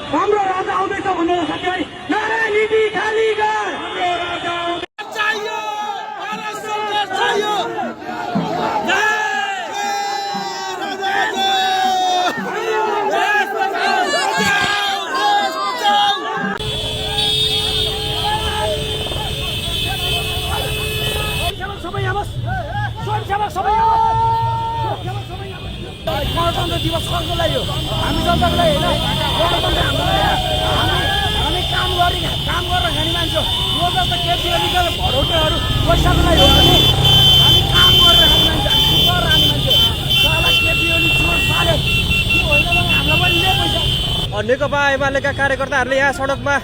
हाम्रो राजा आउँदैछ भन्नु साथीभाइ नारा नीति खाली घर हाम्रो राजा चाहियो चाहियो गणतन्त्र दिवस कसको लागि हो हामी जनताको लागि होइन गणतन्त्र हाम्रो हामी काम गरेर खाने मान्छे यो जस्तो केपीओलीका भरौटेहरू पैसाको लागि हो भने हामी काम गरेर खाने मान्छे हामी गरेर खाने मान्छे साला केपीओली चोर पाल्यो के होइन भने हामीलाई पनि ले पैसा नेकपा एमालेका कार्यकर्ताहरूले यहाँ सडकमा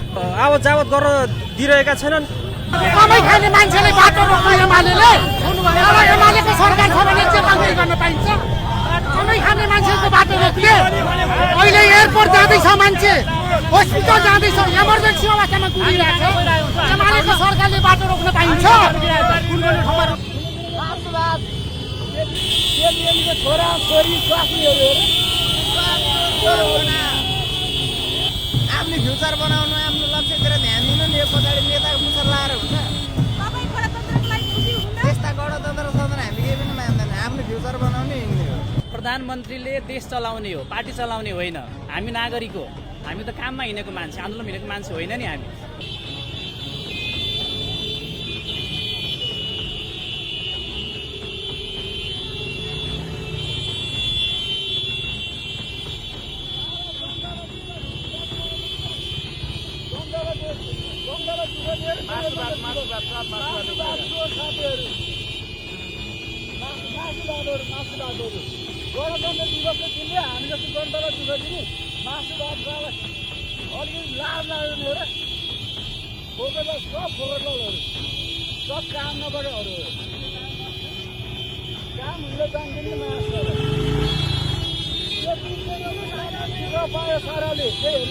आवत जावत गर्न दिइरहेका छैनन् कमाइ खाने मान्छेले बाटो रोक्न एमालेले एमालेको सरकार छ भने के काम गर्न पाइन्छ कमाइ खाने मान्छेको बाटो रोक्ने अहिले एयरपोर्ट जाँदैछ मान्छे हस्पिटल जाँदैछ इमर्जेन्सी अवस्थामा गुडिरहेको छ एमालेको सरकारले बाटो रोक्न पाइन्छ छोरा छोरी स्वास्नीहरू आफ्नो फ्युचर बनाउनु आफ्नो लक्ष्यतिर ध्यान दिनु नि यो पछाडि नेताको मुसर लाएर हुन्छ त्यस्ता गणतन्त्र सदन हामी केही पनि मान्दैन आफ्नो फ्युचर बनाउने हिँड्ने हो प्रधानमन्त्रीले देश चलाउने हो पार्टी चलाउने होइन हामी नागरिक हो हामी त काममा हिँडेको मान्छे आन्दोलनमा हिँडेको मान्छे होइन नि हामी गणतन्त्र दिवसको दिनले हामी जस्तो जनतालाई दुःख दिने मासु भात अलिकति लाभ लाग्ने हो र फोकटल सब फोकटलहरू सब काम नगरेहरू काम हुन जान्दैन मासु पायो साराले त्यही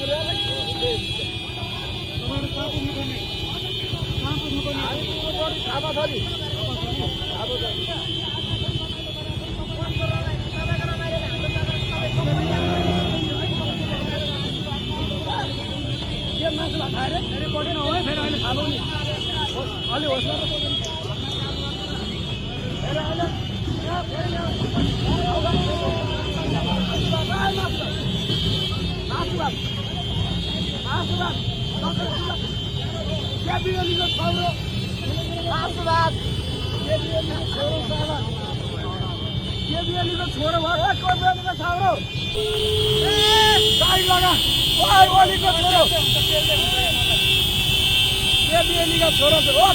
छोरो छोरी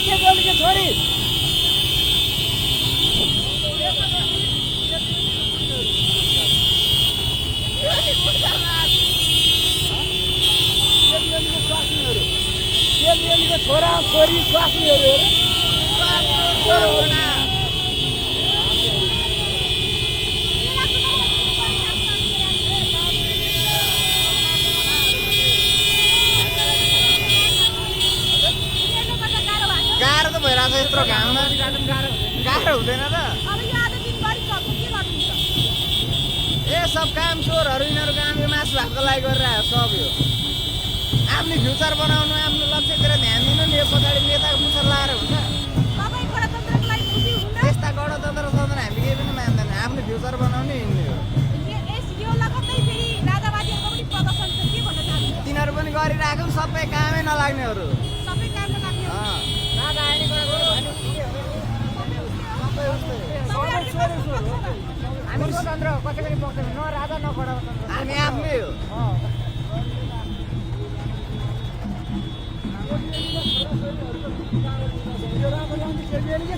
छोरा छोरी स्वास्नीहरू गाह्रो त भइरहेको छ यत्रो घाममा गाह्रो हुँदैन त ए सब काम चोरहरू यिनीहरू कामको मासु भातको लागि गरिरहेको सब यो आफ्नो फ्युचर बनाउनु आफ्नो लक्ष्यतिर ध्यान दिनु नि यो पछाडि नेताको मुसर लाएर हुन्छ त्यस्ता गणतन्त्र सदन हामी केही पनि मान्दैन आफ्नो फ्युचर बनाउने हिँड्ने हो तिनीहरू पनि गरिरहेको सबै कामै नलाग्नेहरू हामी स्वतन्त्र कसै पनि पक्दैन न राजा न गणतन्त्र हामी आफ्नै हो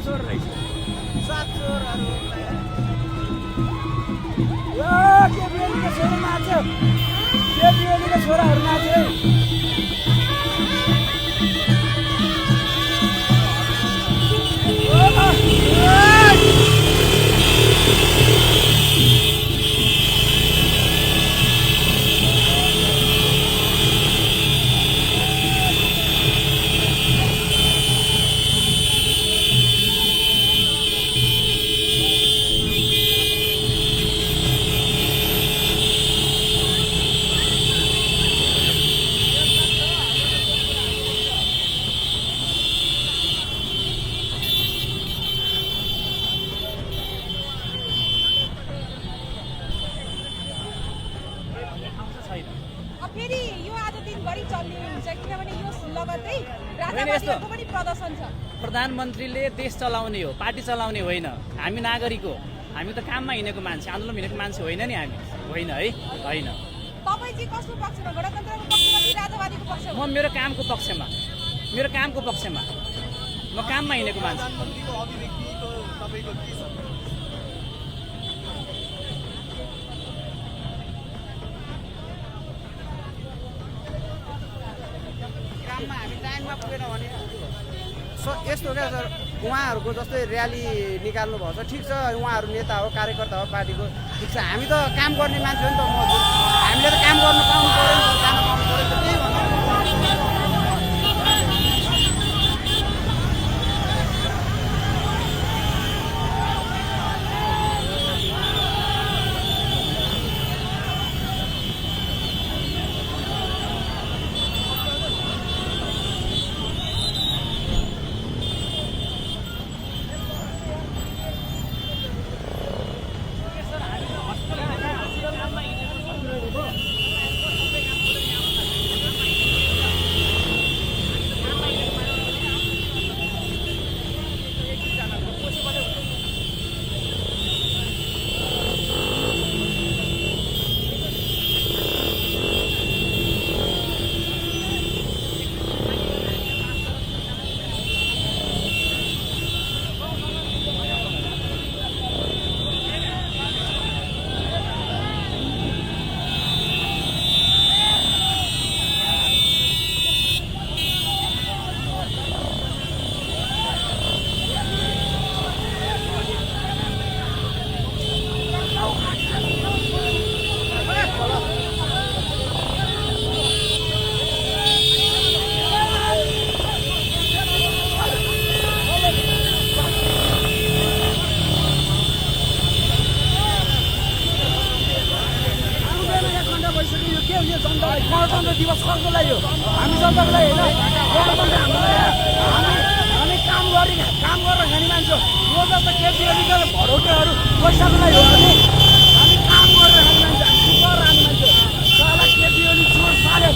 छोर रहेछ सात चोरहरू केपीओलीका छोरा नाच्यो केपीओलीका छोराहरू नाच्यो छैन। अब फेरि यो आज दिनभरि चल्ने हुन्छ किनभने यो लगत्तै यस्तो। राजावादीहरूको पनि प्रदर्शन छ। प्रधानमन्त्रीले देश चलाउने हो, पार्टी चलाउने होइन। हामी नागरिक हो, हामी त काममा हिँडेको मान्छे, आन्दोलन हिँडेको मान्छे होइन नि हामी, होइन है, होइन। तपाईँ चाहिँ कसको पक्षमा, गणतन्त्रको पक्षमा कि राजावादीको पक्षमा? म मेरो कामको पक्षमा, मेरो कामको पक्षमा, म काममा हिँडेको मान्छे। प्रधानमन्त्रीको अभिव्यक्तिको तपाईँको के छ? ग्राममा हामी टाइममा पुगेन भने यस्तो क्या सर, उहाँहरूको जस्तै ऱ्याली निकाल्नु भएको छ, ठिक छ, उहाँहरू नेता हो, कार्यकर्ता हो पार्टीको, ठिक छ, हामी त काम गर्ने मान्छे हो नि त, मजदुर, हामीले त काम गर्नु पाउनु पऱ्यो नि त, जान पाउनु पऱ्यो नि त, त्यही भन्नु। गणतन्त्र दिवस कसको लागि हो? हामी जनताको लागि होइन। गणतन्त्र हाम्रो लागि। हामी काम गरेर खाने मान्छे हो। यो जस्तो केपी ओलीका भरौटेहरू पैसाको लागि हो भने हामी काम गरेर खाने मान्छे, हामी सुख गरेर खाने मान्छे हो। साला केपी ओली चोर साल्यो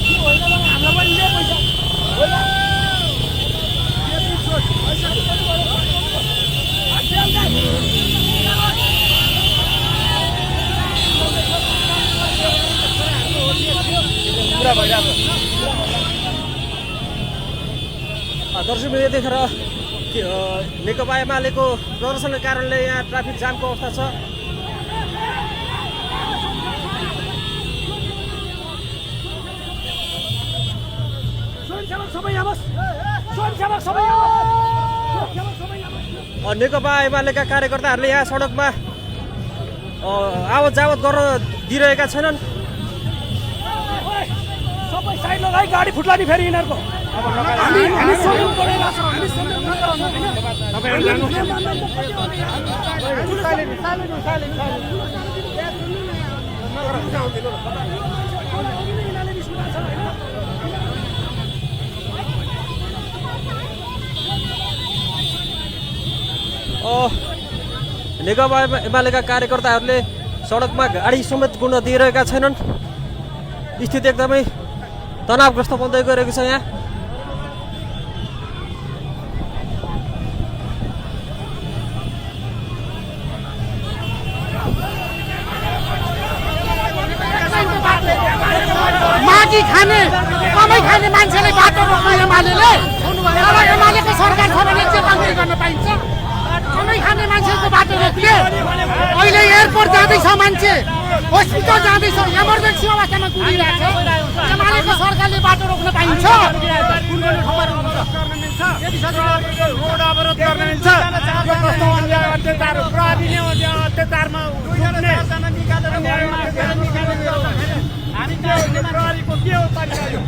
के होइन भने हामीलाई पनि ले पैसा होइन। केपी चोर पैसा पुरा भइरहेको। दर्शक मिडिया देखेर नेकपा एमालेको प्रदर्शनको कारणले यहाँ ट्राफिक जामको अवस्था छ। नेकपा एमालेका कार्यकर्ताहरूले यहाँ सडकमा आवत जावत गर्न दिइरहेका छैनन्। सबै साइड लगाई गाडी फुट्ला नि फेरि यिनीहरूको। नेकपा एमालेका कार्यकर्ताहरूले सडकमा गाडी समेत गुड्न दिइरहेका छैनन्। स्थिति एकदमै तनावग्रस्त बन्दै गएको छ। यहाँ मागी खाने कमाइ खाने मान्छेले बाटो रोक्न एमालेले, अब एमालेको सरकार छ भने के कामगिरी गर्न पाइन्छ? कमाइ खाने मान्छेको बाटो रोक्ने। अहिले एयरपोर्ट जाँदैछ मान्छे, हस्पिटल जाँदैछ, इमर्जेन्सी अवस्थामा कुदिरहेको छ। एमालेको सरकारले बाटो रोक्न पाइन्छ? रोड अवरोध गर्न मिल्छ? यो कस्तो अन्याय अत्याचार हो? प्रहरीले अत्याचारमा हामी प्रहरीको के हो तरिका यो?